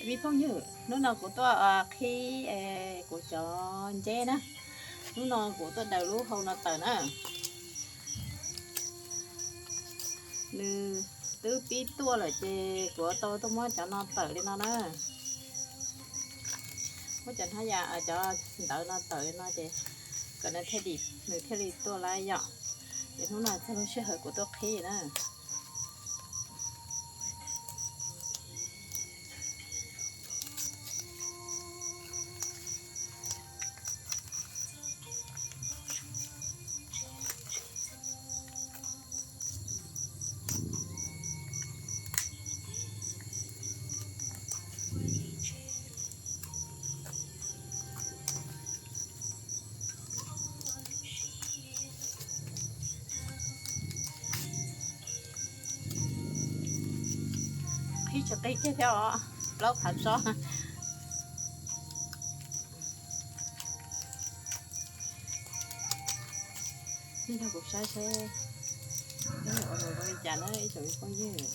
Me phooj ywg, hnub no kuv tuaj qhib kuv cov nceb na. Hnub no kuv tuaj daws lub hau no tawm na. Nws twb pib tuaj lawm ces kuv tau tuaj muab cov no tawm li no na. Muab cov hnab ya, cov ntawv no tawm li no ces kom nws thiaj li, nws thiaj li tuaj lawm yom. Ces hnub no txog lub sij hawm kuv tuaj qhib na. Qhib tsis qhib kiag thiab os, plaub phav tsob. Nej nrog kuv saib seb ua mus zoo li cas na ib tsoom me phooj ywg.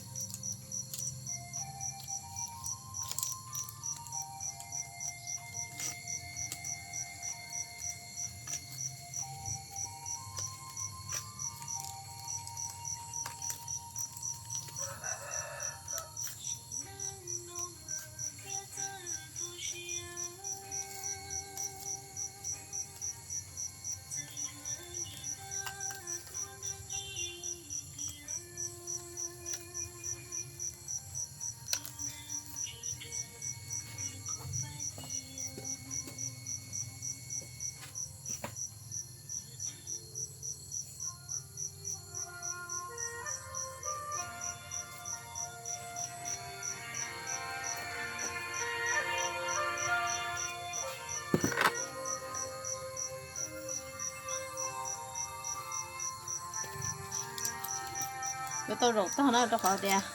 Yuav tau zaum tog na rau qhov tias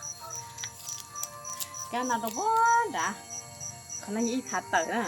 kab no rau puag nrad, qhov no yog ib phav tawm na.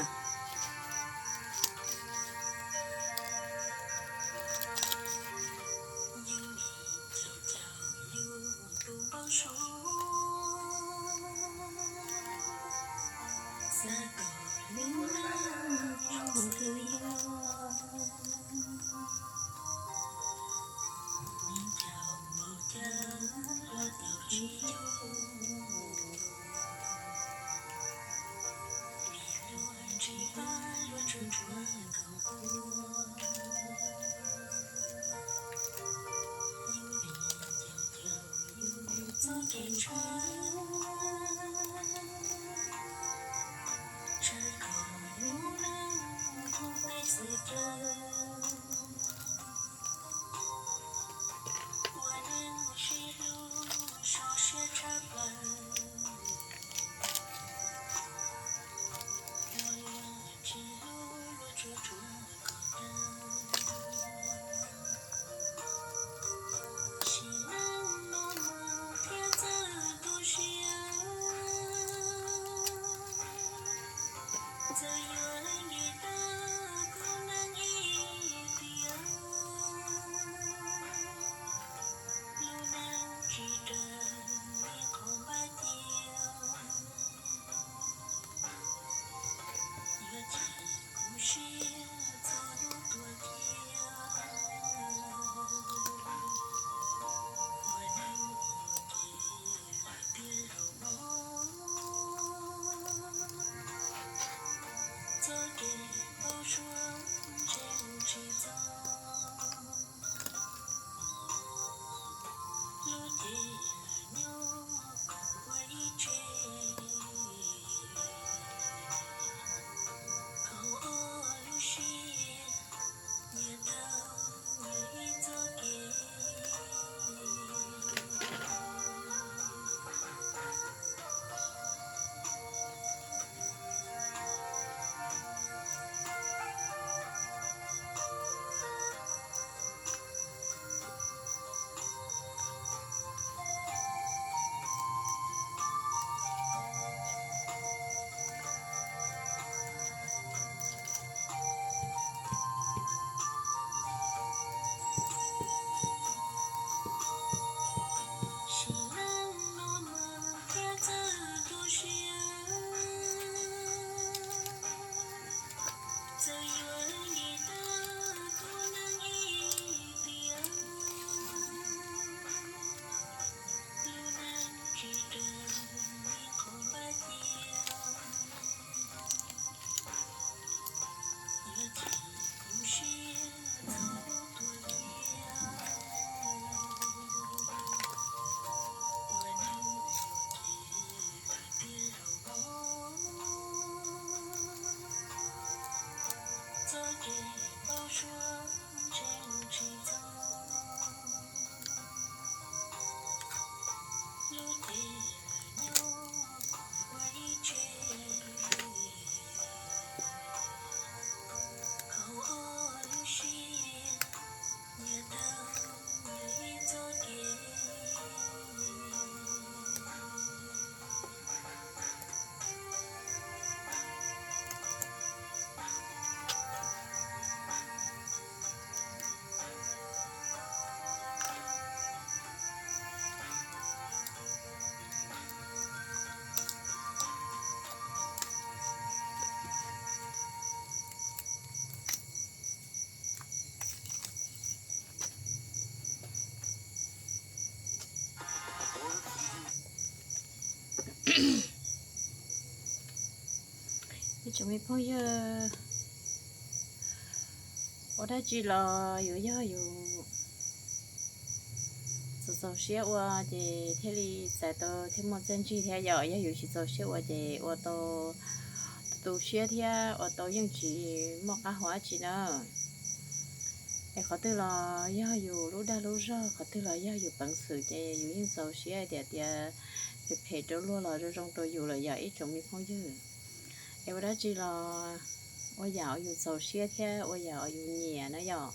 Ib tsoom me phooj ywg, ua dab tsi los yus yog yus txaus txaus siab ua ces thiaj li txais tau thiab muaj txiaj ntsig thiab yom. Yog yus tsis txaus siab ua ces ua tau tu siab thiab ua tau yeej tsis muaj qab hau dab tsi na. Es qhov twg los yog yus lub dag lub zog, qhov twg los yog yus peev xwm ces yus yeej txaus siab tias tias phem phem rau luag los zoo zoo rau yus lawm yom ib tsoom me phooj ywg. Es ua dab tsi los ua yam uas yus txaus siab thiab ua yam uas yus nyiam na yom.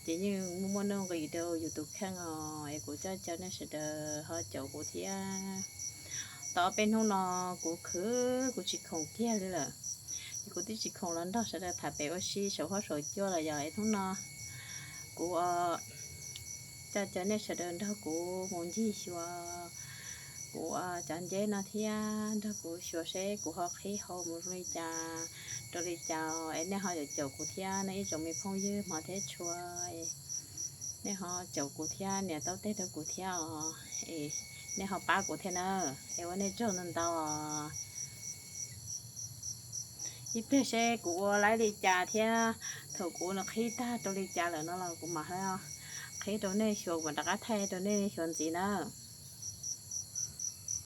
Ces yeej muaj muaj nuj nqis rau yus tus kheej os. Es kuv coj caw nej sawv daws ho caum kuv thiab. Tau ob peb hnub no kuv khwv kuv tsis khoom kiag li lawm. Es kuv twb tsis khoom los nrog sawv daws tham pem ua si saum huab saum cua lawm yom. Es hnub no kuv coj caw nej sawv daws nrog kuv mus ncig xyuas kuv cov nceb no thiab nrog kuv xyuas seb kuv ho qhib hau mus zoo li cas rau li cas es nej ho caum kuv thiab nej ib tsoom me phooj ywg hmov thiab tshua. Nej ho caum kuv thiab nias taub teg rau kuv thiab os. Es nej ho pab kuv thiab na. Es ua nej tsaug ntau ntau os. Ib pliag seb kuv ua laib li cas thiab thaum kuv qhib tag rau li cas lawm no los kuv mam qhib rau nej xyuas, kuv mam rov qab thaij rau nej xyuas ntxiv na.